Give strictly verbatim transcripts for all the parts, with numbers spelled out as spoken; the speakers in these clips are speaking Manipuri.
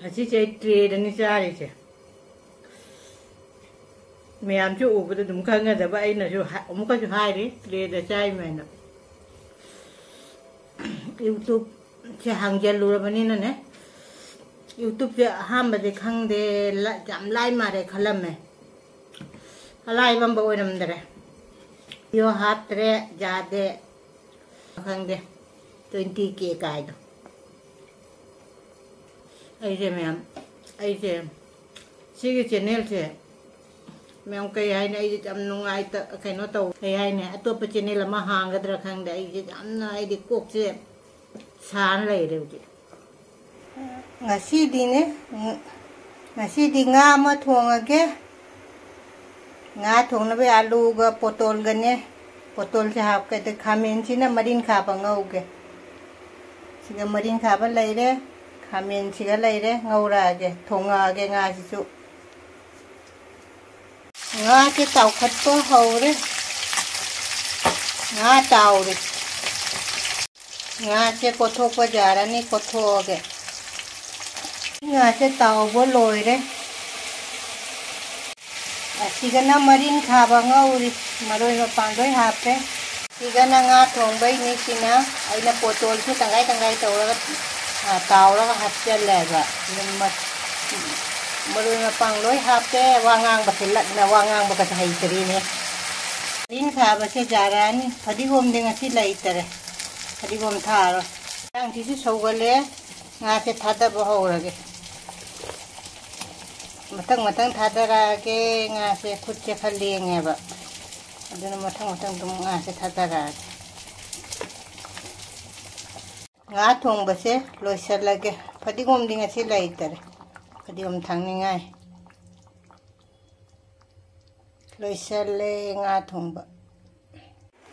ꯑꯁꯤꯁꯦ ꯑꯩ ꯇ꯭ꯔꯦꯗꯅꯤ ꯆꯥꯔꯤꯁꯦ꯫ ꯃꯌꯥꯝꯁꯨ ꯎꯕꯗ ꯑꯗꯨꯝ ꯈꯪꯒꯗꯕ, ꯑꯩꯅꯁꯨ ꯍꯥ-, ꯑꯃꯨꯛꯀꯁꯨ ꯍꯥꯏꯔꯤ, ꯇ꯭ꯔꯦꯗ ꯆꯥꯏꯃꯦꯅ꯫ YouTubeꯁꯦ ꯍꯥꯡꯖꯜꯂꯨꯔꯕꯅꯤꯅꯅꯦ, YouTubeꯁꯦ ꯑꯍꯥꯟꯕꯗꯤ ꯈꯪꯗꯦ, ꯂ-, ꯌꯥꯝ ꯂꯥꯏ ꯃꯥꯜꯂꯦ ꯈꯜꯂꯝꯃꯦ꯫ ꯑꯂꯥꯏꯕ ꯑꯃ ꯑꯣꯏꯔꯝꯗ꯭ꯔꯦ꯫ ꯚꯤꯗꯤꯑꯣ ꯍꯥꯞꯇ꯭ꯔꯦ, ꯌꯥꯗꯦ꯫ ꯈꯪꯗꯦ, twenty K ꯀꯥꯏꯗꯣ꯫ ꯑꯩꯁꯦ ꯃꯌꯥꯝ, ꯑꯩꯁꯦ ꯁꯤꯒꯤ channelꯁꯦ ꯃꯌꯥꯝ, ꯀꯩ ꯍꯥꯏꯅꯤ, ꯑꯩꯁꯦ ꯌꯥꯝ ꯅꯨꯡꯉꯥꯏꯇ-, ꯀꯩꯅꯣ ꯇꯧ-, ꯀꯩ ꯍꯥꯏꯅꯤ, ꯑꯇꯣꯞꯄ channel ꯑꯃ ꯍꯥꯡꯒꯗ꯭ꯔꯥ ꯈꯪꯗꯦ꯫ ꯑꯩꯁꯦ ꯌꯥꯝꯅ, ꯑꯩꯗꯤ ꯀꯣꯛꯁꯦ ꯁꯥꯅ ꯂꯩꯔꯦ ꯍꯧꯖꯤꯛ꯫ ꯉꯁꯤꯗꯤꯅꯦ, ꯉ-, ꯉꯁꯤꯗꯤ ꯉꯥ ꯑꯃ ꯊꯣꯡꯉꯒꯦ꯫ ꯉꯥ ꯊꯣꯡꯅꯕ ꯑꯂꯨꯒ ꯄꯣꯇꯣꯜꯒꯅꯦ꯫ ꯄꯣꯇꯣꯜꯁꯦ ꯍꯥꯞꯀꯦ꯫ ꯑꯗꯩ ꯈꯥꯃꯦꯟꯁꯤꯅ ꯃꯔꯤꯟ ꯈꯥꯕ ꯉꯧꯒꯦ꯫ ꯁꯤꯒ ꯃꯔꯤꯟ ꯈꯥꯕ ꯂꯩꯔꯦ, ꯈꯥꯃꯦꯟꯁꯤꯒ ꯂꯩꯔꯦ, ꯉꯧꯔꯛꯑꯒꯦ, ꯊꯣꯡꯉꯛꯑꯒꯦ ꯉꯥꯁꯤꯁꯨ꯫ ꯉꯥꯁꯦ ꯇꯥꯎꯈꯠꯄ ꯍꯧꯔꯦ꯫ ꯉꯥ ꯇꯥꯎꯔꯦ꯫ ꯉꯥꯁꯦ ꯀꯣꯠꯊꯣꯛꯄ ꯌꯥꯔꯅꯤ, ꯀꯣꯠꯊꯣꯛꯑꯒꯦ꯫ ꯉꯥꯁꯦ ꯇꯥꯎꯕ ꯂꯣꯏꯔꯦ꯫ ꯑꯁꯤꯒꯅ ꯃꯔꯤꯟ ꯈꯥꯕ ꯉꯧꯔꯤ꯫ ꯃꯔꯣꯏ ꯃꯄꯥꯡ ꯂꯣꯏ ꯍꯥꯞꯄꯦ꯫ ꯁꯤꯒꯅ ꯉꯥ ꯊꯣꯡꯕꯩꯅꯤ꯫ ꯁꯤꯅ ꯑꯩꯅ ꯄꯣꯇꯣꯜꯁꯨ ꯇꯪꯈꯥꯏ ꯇꯪꯈꯥꯏ ꯇꯧꯔꯒ, ꯑ, ꯇꯥꯎꯔꯒ ꯍꯥꯞꯆꯜꯂꯦꯕ꯫ ꯑꯗꯨꯝ ꯃ-, ꯃꯔꯣꯏ ꯃꯄꯥꯡ ꯂꯣꯏ ꯍꯥꯞꯄꯦ꯫ ꯋꯥ ꯉꯥꯡꯕꯁꯦ ꯂꯠꯅ ꯋꯥ ꯉꯥꯡꯕꯒꯁꯦ ꯍꯩꯇꯔꯦꯅꯦ꯫ ꯃꯔꯤꯟ ꯈꯥꯕꯁꯦ ꯌꯥꯔꯛꯑꯅꯤ꯫ ꯐꯗꯤꯒꯣꯝꯗꯤ ꯉꯁꯤ ꯂꯩꯇꯔꯦ꯫ ꯐꯗꯤꯒꯣꯝ ꯊꯥꯛꯑꯔꯣꯏ꯫ ꯏꯟꯁꯥꯡꯁꯤꯁꯨ ꯁꯧꯒꯠꯂꯦ꯫ ꯉꯥꯁꯦ ꯊꯥꯗꯕ ꯍꯧꯔꯒꯦ꯫ ꯃꯊꯪ ꯃꯊꯪ ꯊꯥꯗꯔꯛꯑꯒꯦ꯫ ꯉꯥꯁꯦ ꯈꯨꯠꯁꯦ ꯈꯔ ꯂꯦꯡꯉꯦꯕ꯫ ꯑꯗꯨꯅ ꯃꯊꯪ ꯃꯊꯪ ꯑꯗꯨꯝ ꯉꯥꯁꯦ ꯊꯥꯗꯔꯛꯑꯒꯦ꯫ ꯉꯥ ꯊꯣꯡꯕꯁꯦ ꯂꯣꯏꯁꯤꯜꯂꯒꯦ꯫ ꯐꯗꯤꯒꯣꯝꯗꯤ ꯉꯁꯤ ꯂꯩꯇꯔꯦ꯫ ꯐꯗꯤꯒꯣꯝ ꯊꯥꯛꯅꯤꯡꯉꯥꯏ꯫ ꯂꯣꯏꯁꯤꯜꯂꯦ ꯉꯥ ꯊꯣꯡꯕ꯫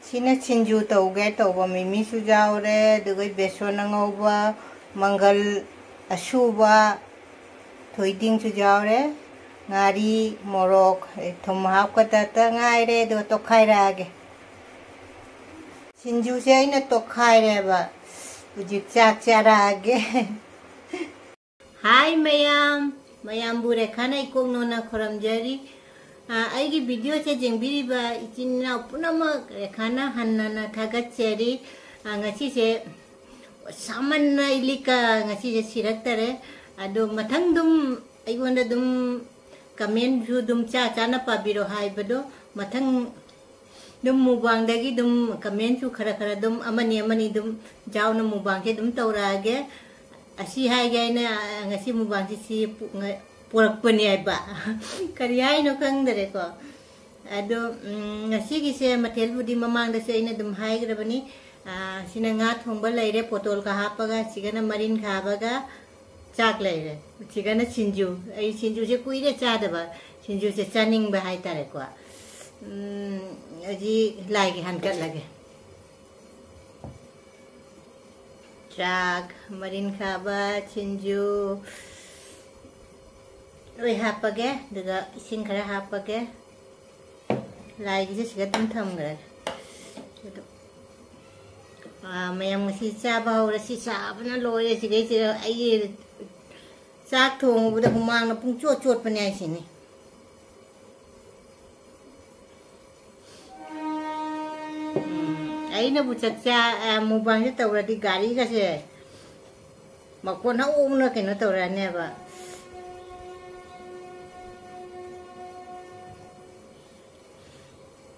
ꯁꯤꯅ ꯁꯤꯡꯖꯨ ꯇꯧꯒꯦ ꯇꯧꯕ꯫ ꯃꯤꯃꯤꯁꯨ ꯌꯥꯎꯔꯦ, ꯑꯗꯨꯒ ꯕꯦꯁꯣꯟ ꯑꯉꯧꯕ, ꯃꯪꯒꯜ ꯑꯁꯨꯕ, ꯊꯣꯏꯗꯤꯡꯁꯨ ꯌꯥꯎꯔꯦ꯫ ꯉꯥꯔꯤ, ꯃꯣꯔꯣꯛ, ꯊꯨꯝ ꯍꯥꯞꯀꯗꯕꯇ ꯉꯥꯏꯔꯦ, ꯑꯗꯨꯒ ꯇꯣꯠꯈꯥꯏꯔꯛꯑꯒꯦ꯫ ꯁꯤꯡꯖꯨꯁꯦ ꯑꯩꯅ ꯇꯣꯠꯈꯥꯏꯔꯦꯕ꯫ ꯍꯧꯖꯤꯛ ꯆꯥꯛ ꯆꯥꯔꯛꯑꯒꯦ꯫ ꯍꯥꯏ ꯃꯌꯥꯝ, ꯃꯌꯥꯝꯕꯨ ꯔꯦꯈꯥꯅ ꯏꯀꯣꯛ ꯅꯧꯅ ꯈꯨꯔꯨꯝꯖꯔꯤ꯫ ꯑ, ꯑꯩꯒꯤ video ꯁꯦ ꯌꯦꯡꯕꯤꯔꯤꯕ ꯏꯆꯤꯟ ꯏꯅꯥꯎ ꯄꯨꯝꯅꯃꯛ ꯔꯦꯈꯥꯅ ꯍꯟꯅ ꯍꯟꯅ ꯊꯥꯒꯠꯆꯔꯤ꯫ ꯑ, ꯉꯁꯤꯁꯦ ꯁꯥꯃꯟꯅ ꯏꯂꯤꯛꯀ ꯉꯁꯤꯁꯦ ꯁꯤꯔꯛꯇꯔꯦ꯫ ꯑꯗꯣ ꯃꯊꯪ ꯑꯗꯨꯝ ꯑꯩꯉꯣꯟꯗ ꯑꯗꯨꯝ comment ꯁꯨ ꯑꯗꯨꯝ ꯆꯥ ꯆꯥꯅ ꯄꯥꯕꯤꯔꯣ ꯍꯥꯏꯕꯗꯣ ꯃꯊꯪ ꯑꯗꯨꯝ mukbang ꯗꯒꯤ ꯑꯗꯨꯝ comment ꯁꯨ ꯈꯔ ꯈꯔ ꯑꯗꯨꯝ ꯑꯃꯅꯤ ꯑꯃꯅꯤ ꯑꯗꯨꯝ ꯌꯥꯎꯅ mukbang ꯁꯦ ꯑꯗꯨꯝ ꯇꯧꯔꯛꯑꯒꯦ꯫ ꯑꯁꯤ ꯍꯥꯏꯒꯦ ꯍꯥꯏꯅ ꯉꯁꯤ mukbang ꯁꯤ ꯁꯤ ꯄꯨ-, ꯉ-, ꯄꯨꯔꯛꯄꯅꯦ ꯍꯥꯏꯕ꯫ ꯀꯔꯤ ꯍꯥꯏꯅꯣ ꯈꯪꯗꯔꯦꯀꯣ꯫ ꯑꯗꯣ, ꯎꯝ, ꯉꯁꯤꯒꯤꯁꯦ ꯃꯊꯦꯜꯕꯨꯗꯤ ꯃꯃꯥꯡꯗꯁꯨ ꯑꯩꯅ ꯑꯗꯨꯝ ꯍꯥꯏꯈ꯭ꯔꯕꯅꯤ꯫ ꯑꯥ, ꯁꯤꯅ ꯉꯥ ꯊꯣꯡꯕ ꯂꯩꯔꯦ, ꯄꯣꯇꯣꯜꯒ ꯍꯥꯞꯄꯒ, ꯁꯤꯒꯅ ꯃꯔꯤꯟ ꯈꯥꯕꯒ, ꯆꯥꯛ ꯂꯩꯔꯦ꯫ ꯁꯤꯒꯅ ꯁꯤꯡꯖꯨ꯫ ꯑꯩ ꯁꯤꯡꯖꯨꯁꯦ ꯀꯨꯏꯔꯦ ꯆꯥꯗꯕ꯫ ꯁꯤꯡꯖꯨꯁꯦ ꯆꯥꯅꯤꯡꯕ ꯍꯥꯏꯇꯥꯔꯦꯀꯣ꯫ ꯎꯝ, ꯑꯁꯤ ꯂꯥꯏꯒꯤ ꯍꯥꯟꯀꯠꯂꯒꯦ꯫ ꯆꯥꯛ, ꯃꯔꯤꯟ ꯈꯥꯕ, ꯁꯤꯡꯖꯨ ꯂꯣꯏ ꯍꯥꯞꯄꯒꯦ꯫ ꯑꯗꯨꯒ ꯏꯁꯤꯡ ꯈꯔ ꯍꯥꯞꯄꯒꯦ꯫ ꯂꯥꯏꯒꯤꯁꯦ ꯁꯤꯒ ꯑꯗꯨꯝ ꯊꯝꯈ꯭ꯔꯒꯦ꯫ ꯑꯗꯨ, ꯑꯥ, ꯃꯌꯥꯝ ꯉꯁꯤ ꯆꯥꯕ ꯍꯧꯔꯦ꯫ ꯁꯤ ꯆꯥꯕꯅ ꯂꯣꯏꯔꯦ꯫ ꯁꯤꯈꯩꯁꯤꯗ ꯑꯩꯒꯤ ꯆꯥꯛ ꯊꯣꯡꯉꯨꯕꯗ ꯍꯨꯃꯥꯡꯅ ꯄꯨꯡꯆꯣꯠ ꯆꯣꯠꯄꯅꯦ ꯍꯥꯏꯁꯤꯅꯤ꯫ ꯎꯝ, ꯑꯩꯅꯕꯨ ꯆꯥꯛꯆꯥ, ꯑ, mukbang ꯁꯦ ꯇꯧꯔꯗꯤ ꯒꯥꯔꯤꯒꯁꯦ ꯃꯈꯣꯟ ꯍꯧꯅ ꯀꯩꯅꯣ ꯇꯧꯔꯛꯑꯅꯦꯕ꯫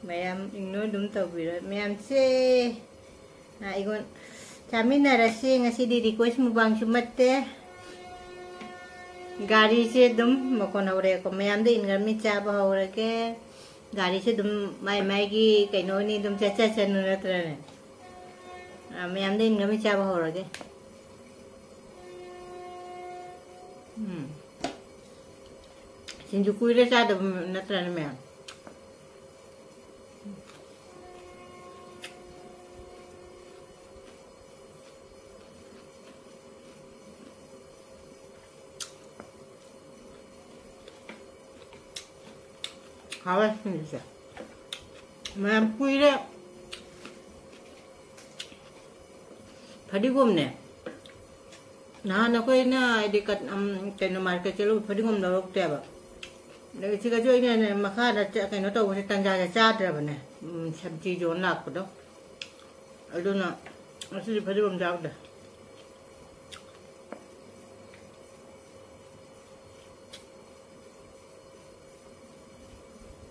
ꯃꯌꯥꯝ ignore ꯑꯗꯨꯝ ꯇꯧꯕꯤꯔꯣ ꯃꯌꯥꯝꯁꯦ꯫ ꯑ, ꯑꯩꯉꯣꯟ-, ꯆꯥꯃꯤꯟꯅꯔꯁꯤ꯫ ꯉꯁꯤꯗꯤ request mukbang ꯁꯨ ꯅꯠꯇꯦ꯫ ꯒꯥꯔꯤꯁꯦ ꯑꯗꯨꯝ ꯃꯈꯣꯟ ꯍꯧꯔꯛꯑꯦꯀꯣ꯫ ꯃꯌꯥꯝꯗ ꯏꯟꯈ꯭ꯔꯃꯤ ꯆꯥꯕ ꯍꯧꯔꯒꯦ꯫ ꯒꯥꯔꯤꯁꯦ ꯑꯗꯨꯝ ꯃꯥꯏ ꯃꯥꯏꯒꯤ ꯀꯩꯅꯣꯅꯤ ꯑꯗꯨꯝ ꯆꯠꯆꯁꯅꯨ ꯅꯠꯇ꯭ꯔꯅꯦ? ꯑ, ꯃꯌꯥꯝꯗ ꯏꯟꯈ꯭ꯔꯃꯤ ꯆꯥꯕ ꯍꯧꯔꯒꯦ꯫ ꯎꯝ꯫ ꯁꯤꯡꯖꯨ ꯀꯨꯏꯔꯦ ꯆꯥꯗꯕ ꯅꯠꯇ꯭ꯔꯅꯦ ꯃꯌꯥꯝ? ꯍꯥꯎꯋꯦ ꯁꯤꯡꯖꯨꯁꯦ꯫ ꯃꯌꯥꯝ ꯀꯨꯏꯔꯦ꯫ ꯐꯗꯤꯒꯣꯝꯅꯦ꯫ ꯅꯍꯥꯟ ꯑꯩꯈꯣꯏꯅ ꯍꯥꯏꯗꯤ ꯀꯠ-, ꯎꯝ, ꯀꯩꯅꯣ, ꯃꯥꯔꯀꯦꯠ ꯆꯠꯂꯨꯕ ꯐꯗꯤꯒꯣꯝ ꯂꯧꯔꯛꯇꯦꯕ꯫ ꯑꯗꯒꯤ ꯁꯤꯒꯁꯨ ꯑꯩꯅ ꯃꯈꯥꯗ ꯆ-, ꯀꯩꯅꯣ ꯇꯧꯕꯁꯦ, ꯇꯟꯖꯥꯁꯦ ꯆꯥꯗ꯭ꯔꯕꯅꯦ꯫ ꯎꯝ, ꯁꯕꯖꯤ ꯌꯣꯟ ꯂꯥꯛꯄꯗꯣ꯫ ꯑꯗꯨꯅ ꯉꯁꯤꯗꯤ ꯐꯗꯤꯒꯣꯝ ꯆꯥꯗꯦ꯫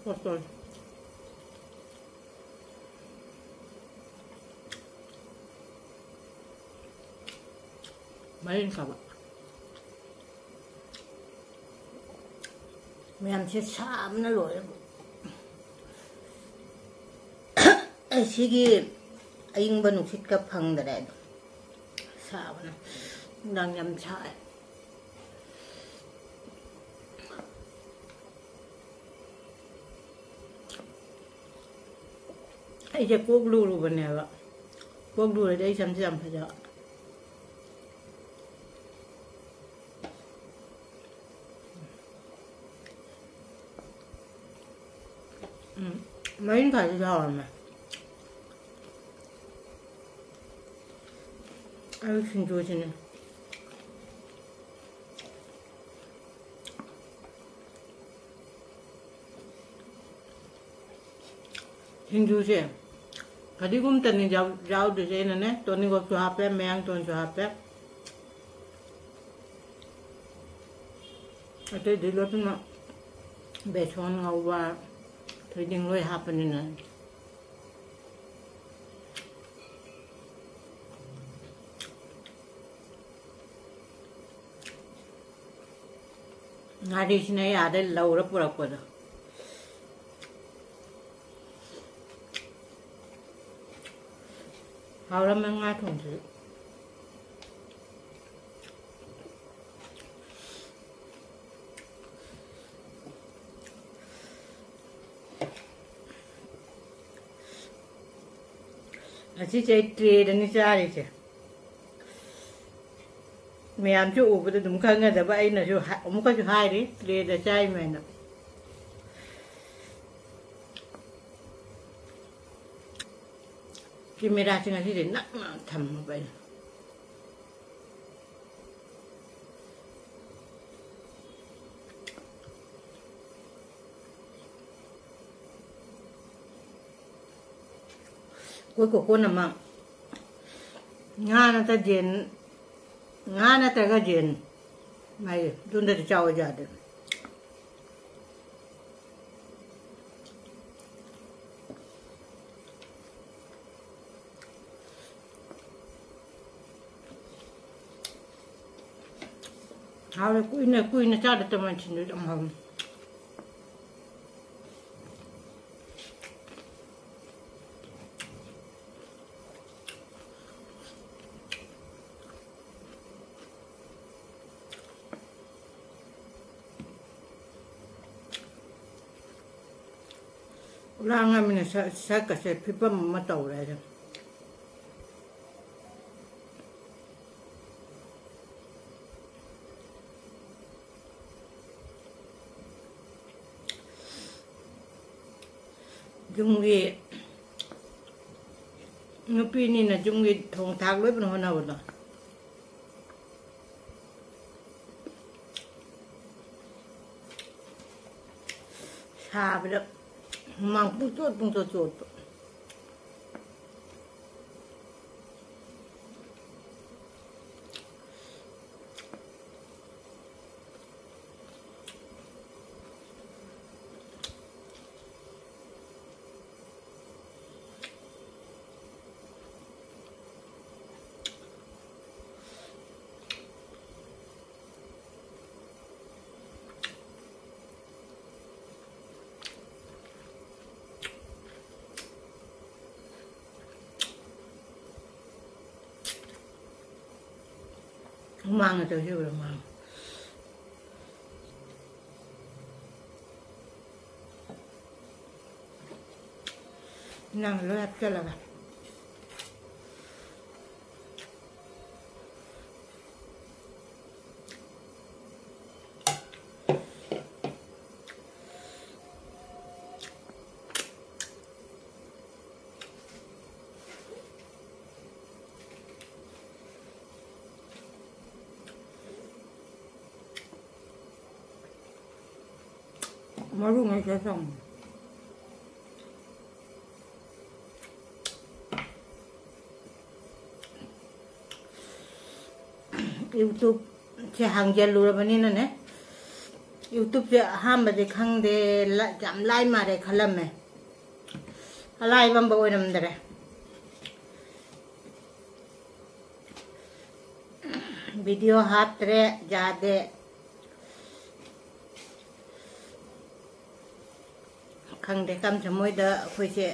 ꯄꯣꯁꯇꯣꯟ꯫ ꯃꯔꯤꯟ ꯈꯥꯕ꯫ ꯃꯌꯥꯝꯁꯦ ꯁꯥꯕꯅ ꯂꯣꯏꯔꯦ꯫ ꯑꯩ ꯁꯤꯒꯤ ꯑꯏꯪꯕ ꯅꯨꯡꯁꯤꯠꯀ ꯐꯪꯗꯔꯦ ꯑꯗꯣ꯫ ꯁꯥꯕꯅ꯫ ꯅꯨꯡꯗꯥꯡ ꯌꯥꯝ ꯁꯥꯏ꯫ ꯑꯩꯁꯦ ꯀꯣꯛ ꯂꯨꯔꯨꯕꯅꯦꯕ꯫ ꯀꯣꯛ ꯂꯨꯔꯗꯤ ꯑꯩ ꯁꯝꯁꯦ ꯌꯥꯝ ꯐꯖꯕ꯫ ꯎꯝ, ꯃꯔꯤꯟ ꯈꯥꯏꯁꯤꯁꯨ ꯍꯥꯎꯔꯝꯃꯦ꯫ ꯑꯗꯨ ꯁꯤꯡꯖꯨꯁꯤꯅꯦ꯫ ꯁꯤꯡꯖꯨꯁꯦ ꯐꯗꯤꯒꯣꯝꯇꯅꯤ ꯌꯥꯎ-, ꯌꯥꯎꯗꯣꯏꯁꯦ꯫ ꯑꯩꯅꯅꯦ, ꯇꯣꯅꯤꯡꯈꯣꯛꯁꯨ ꯍꯥꯞꯄꯦ, ꯃꯌꯥꯡꯇꯣꯟꯁꯨ ꯍꯥꯞꯄꯦ꯫ ꯑꯇꯩꯗꯤ ꯂꯣꯏꯅꯃꯛ ꯕꯦꯁꯣꯟ ꯉꯧꯕ, ꯊꯣꯏꯗꯤꯡ ꯂꯣꯏ ꯍꯥꯞꯄꯅꯤꯅ꯫ ꯉꯥꯔꯤꯁꯤꯅ ꯑꯩ ꯑꯥꯗ ꯂꯧꯔ ꯄꯨꯔꯛꯄꯗꯣ꯫ ꯍꯥꯎꯔꯝꯃꯦ ꯉꯥ ꯊꯣꯡꯕꯁꯨ꯫ ꯑꯁꯤꯁꯦ ꯑꯩ ꯇ꯭ꯔꯦꯗꯅꯤ ꯆꯥꯔꯤꯁꯦ꯫ ꯃꯌꯥꯝꯁꯨ ꯎꯕꯗ ꯑꯗꯨꯝ ꯈꯪꯒꯗꯕ, ꯑꯩꯅꯁꯨ ꯍꯥ-, ꯑꯃꯨꯛꯀꯁꯨ ꯍꯥꯏꯔꯤ, ꯇ꯭ꯔꯦꯗ ꯆꯥꯏꯃꯦꯅ꯫ ꯀꯦꯃꯦꯔꯥꯁꯦ ꯉꯁꯤꯗꯤ ꯅꯛꯅ ꯊꯝꯃꯕ ꯑꯩꯅ꯫ ꯑꯩꯈꯣꯏ ꯀꯣꯀꯣꯟ ꯑꯃ ꯉꯥ ꯅꯠꯇ꯭ꯔ ꯌꯦꯟ, ꯉꯥ ꯅꯠꯇ꯭ꯔꯒ ꯌꯦꯟ ꯍꯥꯏꯌꯦ, ꯑꯗꯨꯅꯗꯤ ꯆꯥꯎ ꯌꯥꯗꯦ꯫ ꯍꯥꯎꯔꯦ, ꯀꯨꯏꯅ, ꯀꯨꯏꯅ ꯆꯥꯗ ꯇꯣꯃꯥꯟ ꯁꯤꯡꯖꯨ ꯌꯥꯝ ꯍꯥꯎꯅꯤ꯫ ꯂꯥꯡꯉꯃꯤꯅ ꯁ-, ꯁꯛꯀꯁꯦ ꯐꯤꯕꯝ ꯑꯃ ꯇꯧꯔꯦ꯫ ꯌꯨꯝꯒꯤ ꯅꯨꯄꯤꯅꯤꯅ ꯌꯨꯝꯒꯤ ꯊꯣꯡ ꯊꯥꯛ ꯂꯣꯏꯕꯅ ꯍꯣꯠꯅꯕꯗꯣ꯫ ꯁꯥꯕꯗ ꯍꯨꯃꯥꯡ ꯄꯨꯡꯆꯣꯠ ꯄꯨꯡꯆꯣꯠ ꯆꯣꯠꯄ꯫ ꯍꯨꯃꯥꯡꯅ ꯇꯧꯖꯕꯗꯣ ꯍꯨꯃꯥꯡ꯫ ꯏꯟꯖꯥꯡ ꯂꯣꯏ ꯍꯥꯞꯆꯜꯂꯒ꯫ ꯃꯔꯨꯉꯩꯁꯦ ꯆꯪꯉꯦ꯫ ꯌꯨꯇ꯭ꯌꯨꯕꯁꯦ ꯍꯥꯡꯖꯜꯂꯨꯔꯕꯅꯤꯅꯅꯦ, ꯌꯨꯇ꯭ꯌꯨꯕꯁꯦ ꯑꯍꯥꯟꯕꯗꯤ ꯈꯪꯗꯦ, ꯂ-, ꯌꯥꯝ ꯂꯥꯏ ꯃꯥꯜꯂꯦ ꯈꯜꯂꯝꯃꯦ꯫ ꯑꯂꯥꯏꯕ ꯑꯝꯕ ꯑꯣꯏꯔꯝꯗꯔꯦ꯫ ꯚꯤꯗꯤꯑꯣ ꯍꯥꯞꯇ꯭ꯔꯦ, ꯌꯥꯗꯦ꯫ ꯈꯪꯗꯦ, ꯀꯝꯁꯦ ꯃꯣꯏꯗ ꯑꯩꯈꯣꯏꯁꯦ,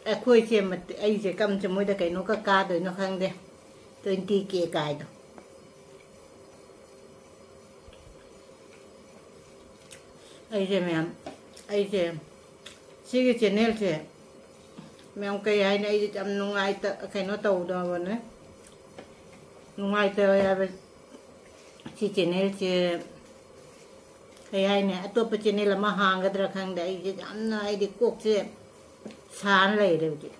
ꯑꯩꯈꯣꯏꯁꯦ ꯃꯠ-, ꯑꯩꯁꯦ ꯀꯝꯁꯦ ꯃꯣꯏꯗ ꯀꯩꯅꯣꯒ ꯀꯥꯗꯣꯏꯅꯣ ꯈꯪꯗꯦ, ꯇ꯭ꯋꯦꯟꯇꯤ ꯀꯦ ꯀꯥꯏꯗꯣ꯫ ꯑꯩꯁꯦ ꯃꯌꯥꯝ, ꯑꯩꯁꯦ ꯁꯤꯒꯤ ꯆꯦꯅꯦꯜꯁꯦ ꯃꯌꯥꯝ ꯀꯩ ꯍꯥꯏꯅꯤ, ꯑꯩꯁꯦ ꯌꯥꯝ ꯅꯨꯡꯉꯥꯏꯇ-, ꯀꯩꯅꯣ ꯇꯧꯗꯕꯅꯦ, ꯅꯨꯡꯉꯥꯏꯇꯕ ꯍꯥꯏꯕ, ꯁꯤ ꯆꯦꯅꯦꯜꯁꯦ ꯀꯩ ꯍꯥꯏꯅꯤ, ꯑꯇꯣꯞꯄ ꯆꯦꯅꯦꯜ ꯑꯃ ꯍꯥꯡꯒꯗ꯭ꯔꯥ ꯈꯪꯗꯦ꯫ ꯑꯩꯁꯦ ꯌꯥꯝꯅ, ꯑꯩꯗꯤ ꯀꯣꯛꯁꯦ ꯁꯥꯅ ꯂꯩꯔꯦ ꯍꯧꯖꯤꯛ꯫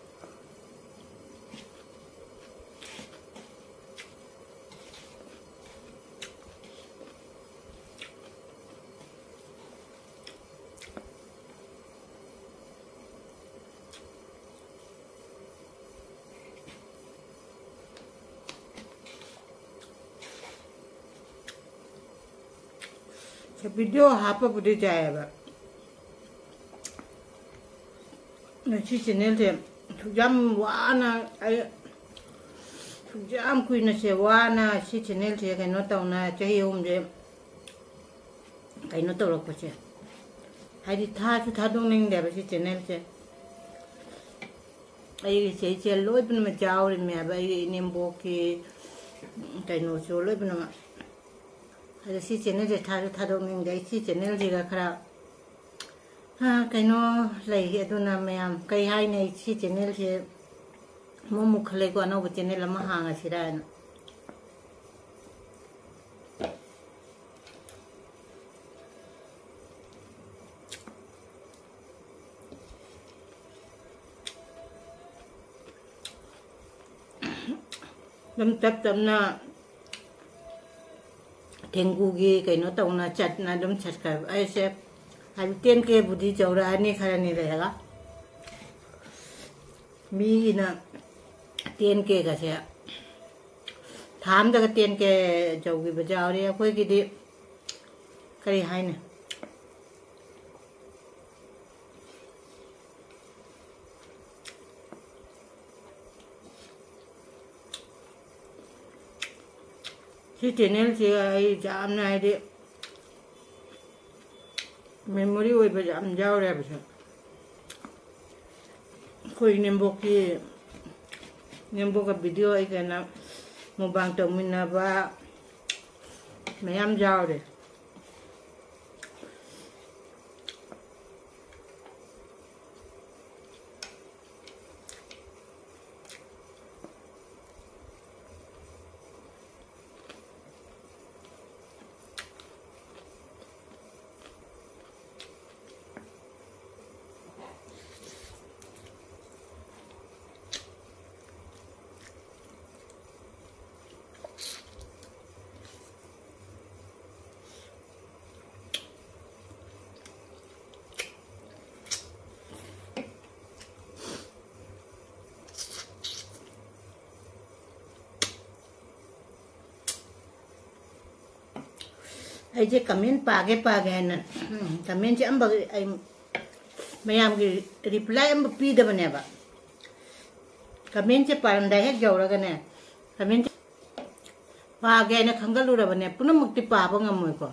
ꯚꯤꯗꯤꯑꯣ ꯍꯥꯞꯄꯕꯨꯗꯤ ꯌꯥꯏꯑꯕ, ꯁꯤ ꯆꯦꯅꯦꯜꯁꯦ ꯁꯨꯛ ꯌꯥꯝ ꯋꯥꯅ, ꯑꯩ ꯁꯨꯛ ꯌꯥꯝ ꯀꯨꯏꯅꯁꯦ ꯋꯥꯅ ꯁꯤ ꯆꯦꯅꯦꯜꯁꯦ ꯀꯩꯅꯣ ꯇꯧꯅ ꯆꯍꯤ ꯑꯍꯨꯝꯁꯦ ꯀꯩꯅꯣ ꯇꯧꯔꯛꯄꯁꯦ, ꯍꯥꯏꯗꯤ ꯊꯥꯁꯨ ꯊꯥꯗꯣꯛꯅꯤꯡꯗꯦꯕ ꯁꯤ ꯆꯦꯅꯦꯜꯁꯦ꯫ ꯑꯩꯒꯤ ꯆꯦ ꯏꯆꯦ ꯂꯣꯏ ꯄꯨꯝꯅꯃꯛ ꯌꯥꯎꯔꯤꯃꯦꯕ, ꯑꯩꯒꯤ ꯏꯅꯦꯝꯕꯣꯛꯀꯤ ꯀꯩꯅꯣꯁꯨ ꯂꯣꯏ ꯄꯨꯝꯅꯃꯛ꯫ ꯑꯗꯣ ꯁꯤ ꯆꯦꯅꯦꯜꯁꯦ ꯊꯥꯁꯨ ꯊꯥꯗꯣꯛꯅꯤꯡꯗꯦ꯫ ꯑꯩ ꯁꯤ ꯆꯦꯅꯦꯜꯁꯤꯒ ꯈꯔ, ꯑ, ꯀꯩꯅꯣ ꯂꯩ꯫ ꯑꯗꯨꯅ ꯃꯌꯥꯝ ꯀꯩ ꯍꯥꯏꯅꯤ, ꯑꯩ ꯁꯤ ꯆꯦꯅꯦꯜꯁꯦ ꯑꯃꯨꯛ ꯑꯃꯨꯛ ꯈꯜꯂꯦꯀꯣ, ꯑꯅꯧꯕ ꯆꯦꯅꯦꯜ ꯑꯃ ꯍꯥꯡꯉꯁꯤꯔꯥꯅ꯫ ꯑꯗꯨꯝ ꯇꯞ ꯇꯞꯅ ꯊꯦꯡꯒꯨꯒꯤ ꯀꯩꯅꯣ ꯇꯧꯅ ꯆꯠꯅ ꯑꯗꯨꯝ ꯆꯠꯈ꯭ꯔꯦꯕ꯫ ꯑꯩꯁꯦ ꯍꯥꯏꯗꯤ ꯇꯦꯟ ꯀꯦꯕꯨꯗꯤ ꯌꯧꯔꯛꯑꯅꯤ ꯈꯔꯅꯤ ꯂꯩꯔꯒ꯫ ꯃꯤꯒꯤꯅ ꯇꯦꯟ ꯀꯦꯒꯁꯦ ꯊꯥ ꯑꯃꯗꯒ ten K ꯌꯧꯈꯤꯕ ꯌꯥꯎꯔꯦ꯫ ꯑꯩꯈꯣꯏꯒꯤꯗꯤ ꯀꯔꯤ ꯍꯥꯏꯅꯤ? ꯁꯤ channelꯁꯦ ꯑꯩ ꯌꯥꯝꯅ, ꯍꯥꯏꯗꯤ, memory ꯑꯣꯏꯕ ꯌꯥꯝ ꯌꯥꯎꯔꯦ ꯍꯥꯏꯕꯁꯦ꯫ ꯑꯩꯈꯣꯏ ꯏꯅꯦꯝꯕꯣꯛꯀꯤ, ꯏꯅꯦꯝꯕꯣꯛꯀ video ꯑꯩ ꯀꯩꯅꯣ mukbang ꯇꯧꯃꯤꯟꯅꯕ ꯃꯌꯥꯝ ꯌꯥꯎꯔꯦ꯫ ꯑꯩꯁꯦ comment ꯄꯥꯒꯦ ꯄꯥꯒꯦ ꯍꯥꯏꯅ, ꯎꯝ, commentꯁꯦ ꯑꯝꯕ ꯑꯩ ꯃꯌꯥꯝꯒꯤ reply ꯑꯝꯕ ꯄꯤꯗꯕꯅꯦꯕ꯫ Commentꯁꯦ ꯄꯥꯔꯝꯗꯥꯏ ꯍꯦꯛ ꯌꯧꯔꯒꯅꯦ, comment ꯄꯥꯒꯦ ꯍꯥꯏꯅ ꯈꯟꯒꯠꯂꯨꯔꯕꯅꯦ, ꯄꯨꯝꯅꯃꯛꯇꯤ ꯄꯥꯕ ꯉꯝꯃꯣꯏꯀꯣ꯫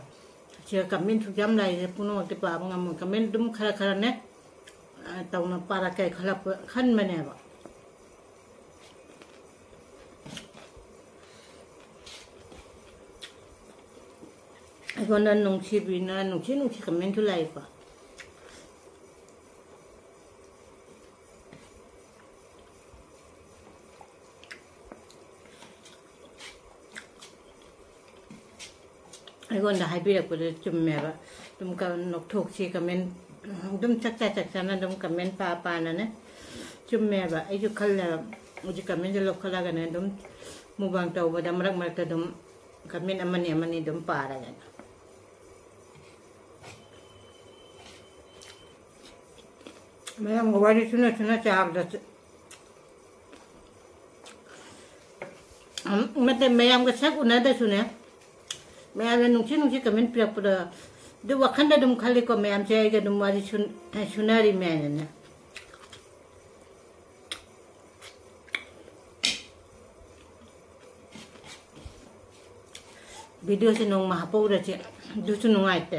ꯁꯤꯗ commentꯁꯨ ꯌꯥꯝ ꯂꯥꯛꯏꯁꯦ, ꯄꯨꯝꯅꯃꯛꯇꯤ ꯄꯥꯕ ꯉꯝꯃꯣꯏ꯫ Comment ꯑꯗꯨꯝ ꯈꯔ ꯈꯔꯅꯦ, ꯑ, ꯇꯧꯅ ꯄꯥꯔꯛꯀꯦ ꯈꯜꯂꯛꯄ, ꯈꯟꯕꯅꯦꯕ꯫ ꯑꯩꯉꯣꯟꯗ ꯅꯨꯡꯁꯤꯕꯤꯅ ꯅꯨꯡꯁꯤ ꯅꯨꯡꯁꯤ commentꯁꯨ ꯂꯥꯛꯏꯀꯣ꯫ ꯑꯩꯉꯣꯟꯗ ꯍꯥꯏꯕꯤꯔꯛꯄꯗ ꯆꯨꯝꯃꯦꯕ꯫ ꯑꯗꯨꯝ ꯀ-, ꯅꯣꯛꯊꯣꯛꯁꯤ comment, ꯑꯗꯨꯝ ꯆꯥꯛ ꯆꯥ ꯆꯥꯛ ꯆꯥꯅ ꯑꯗꯨꯝ comment ꯄꯥ ꯄꯥꯅꯅꯦ꯫ ꯆꯨꯝꯃꯦꯕ꯫ ꯑꯩꯁꯨ ꯈꯜꯂꯦꯕ꯫ ꯍꯧꯖꯤꯛ commentꯁꯦ ꯂꯧꯈꯠꯂꯒꯅꯦ ꯑꯗꯨꯝ mukbang ꯇꯧꯕꯗ ꯃꯔꯛ ꯃꯔꯛꯇ ꯑꯗꯨꯝ comment ꯑꯃꯅꯤ ꯑꯃꯅꯤ ꯑꯗꯨꯝ ꯄꯥꯔꯒꯦ꯫ ꯃꯌꯥꯝꯒ ꯋꯥꯔꯤ ꯁꯨꯅ ꯁꯨꯅ ꯆꯥꯕꯗ ꯎꯝ, ꯅꯠꯇꯦ, ꯃꯌꯥꯝꯒ ꯁꯛ ꯎꯅꯗ꯭ꯔꯁꯨꯅꯦ, ꯃꯌꯥꯝꯅ ꯅꯨꯡꯁꯤ ꯅꯨꯡꯁꯤ comment ꯄꯤꯔꯛꯄꯗꯣ, ꯑꯗꯨ ꯋꯥꯈꯜꯗ ꯑꯗꯨꯝ ꯈꯜꯂꯤꯀꯣ, ꯃꯌꯥꯝꯁꯦ ꯑꯩꯒ ꯑꯗꯨꯝ ꯋꯥꯔꯤ ꯁꯨꯟ-, ꯁꯨꯅꯔꯤꯃꯦ ꯍꯥꯏꯅꯅꯦ꯫ Videoꯁꯦ ꯅꯣꯡꯃ ꯍꯥꯞꯄꯧꯔꯁꯦ, ꯑꯗꯨꯁꯨ ꯅꯨꯡꯉꯥꯏꯇꯦ꯫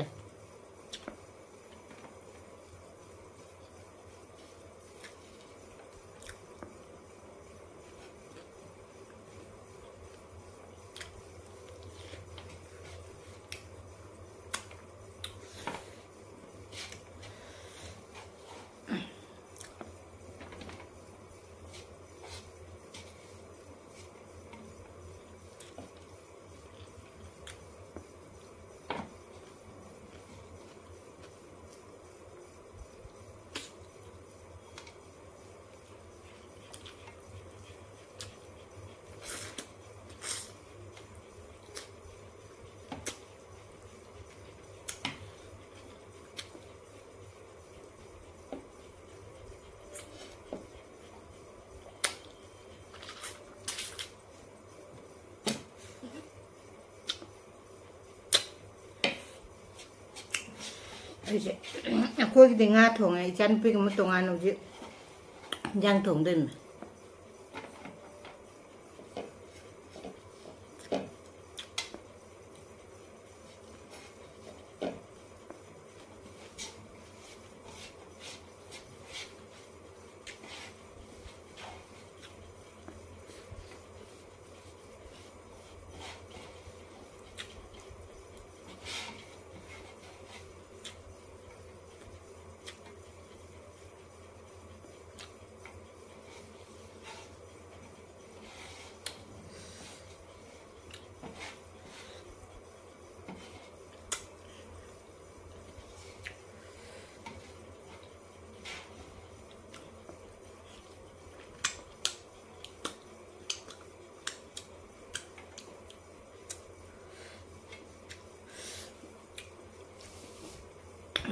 ꯑꯩꯁꯦ, ꯑꯩꯈꯣꯏꯒꯤꯗꯤ ꯉꯥ ꯊꯣꯡꯉꯦ, ꯏꯆꯥꯅꯨꯄꯤꯒꯤ ꯑꯃ ꯇꯣꯉꯥꯟꯅ ꯍꯧꯖꯤꯛ ꯏꯟꯖꯥꯡ ꯊꯣꯡꯗꯣꯏꯅꯦ꯫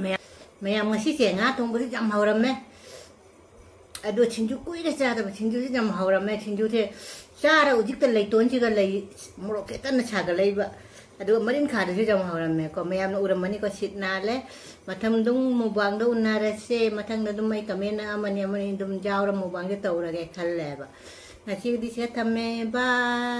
ꯃꯌꯥꯝ, ꯃꯌꯥꯝ, ꯉꯁꯤꯁꯦ ꯉꯥ ꯊꯣꯡꯕꯁꯨ ꯌꯥꯝ ꯍꯧꯔꯝꯃꯦ꯫ ꯑꯗꯣ ꯁꯤꯡꯖꯨ ꯀꯨꯏꯔꯦ ꯆꯥꯗꯕ, ꯁꯤꯡꯖꯨꯁꯤ ꯌꯥꯝ ꯍꯧꯔꯝꯃꯦ꯫ ꯁꯤꯡꯖꯨꯁꯦ ꯆꯥꯔ ꯍꯧꯖꯤꯛꯇ ꯂꯩꯇꯣꯟꯁꯤꯒ ꯂꯩ, ꯃꯣꯔꯣꯛ ꯈꯤꯇꯪꯅ ꯁꯥꯒꯠꯂꯛꯏꯕ꯫ ꯑꯗꯨꯒ ꯃꯔꯤꯟꯈꯥꯗꯁꯨ ꯌꯥꯝ ꯍꯧꯔꯝꯃꯦꯀꯣ꯫ ꯃꯌꯥꯝꯅ ꯎꯔꯝꯃꯅꯤꯀꯣ, ꯁꯤꯠ ꯅꯥꯜꯂꯦ꯫ ꯃꯊꯪ ꯑꯗꯨꯝ ꯃꯨꯛꯕꯥꯡꯗ ꯎꯅꯔꯁꯦ꯫ ꯃꯊꯪꯗ ꯑꯗꯨꯝ ꯑꯩ ꯀꯃꯦꯟ ꯑꯃꯅꯤ ꯑꯃꯅꯤ ꯑꯗꯨꯝ ꯌꯥꯎꯔ ꯃꯨꯛꯕꯥꯡꯁꯦ ꯇꯧꯔꯒꯦ ꯈꯜꯂꯦꯕ꯫ ꯉꯁꯤꯒꯤꯗꯤ ꯁꯤꯗ ꯊꯝꯃꯦ꯫ ꯕꯥꯏ꯫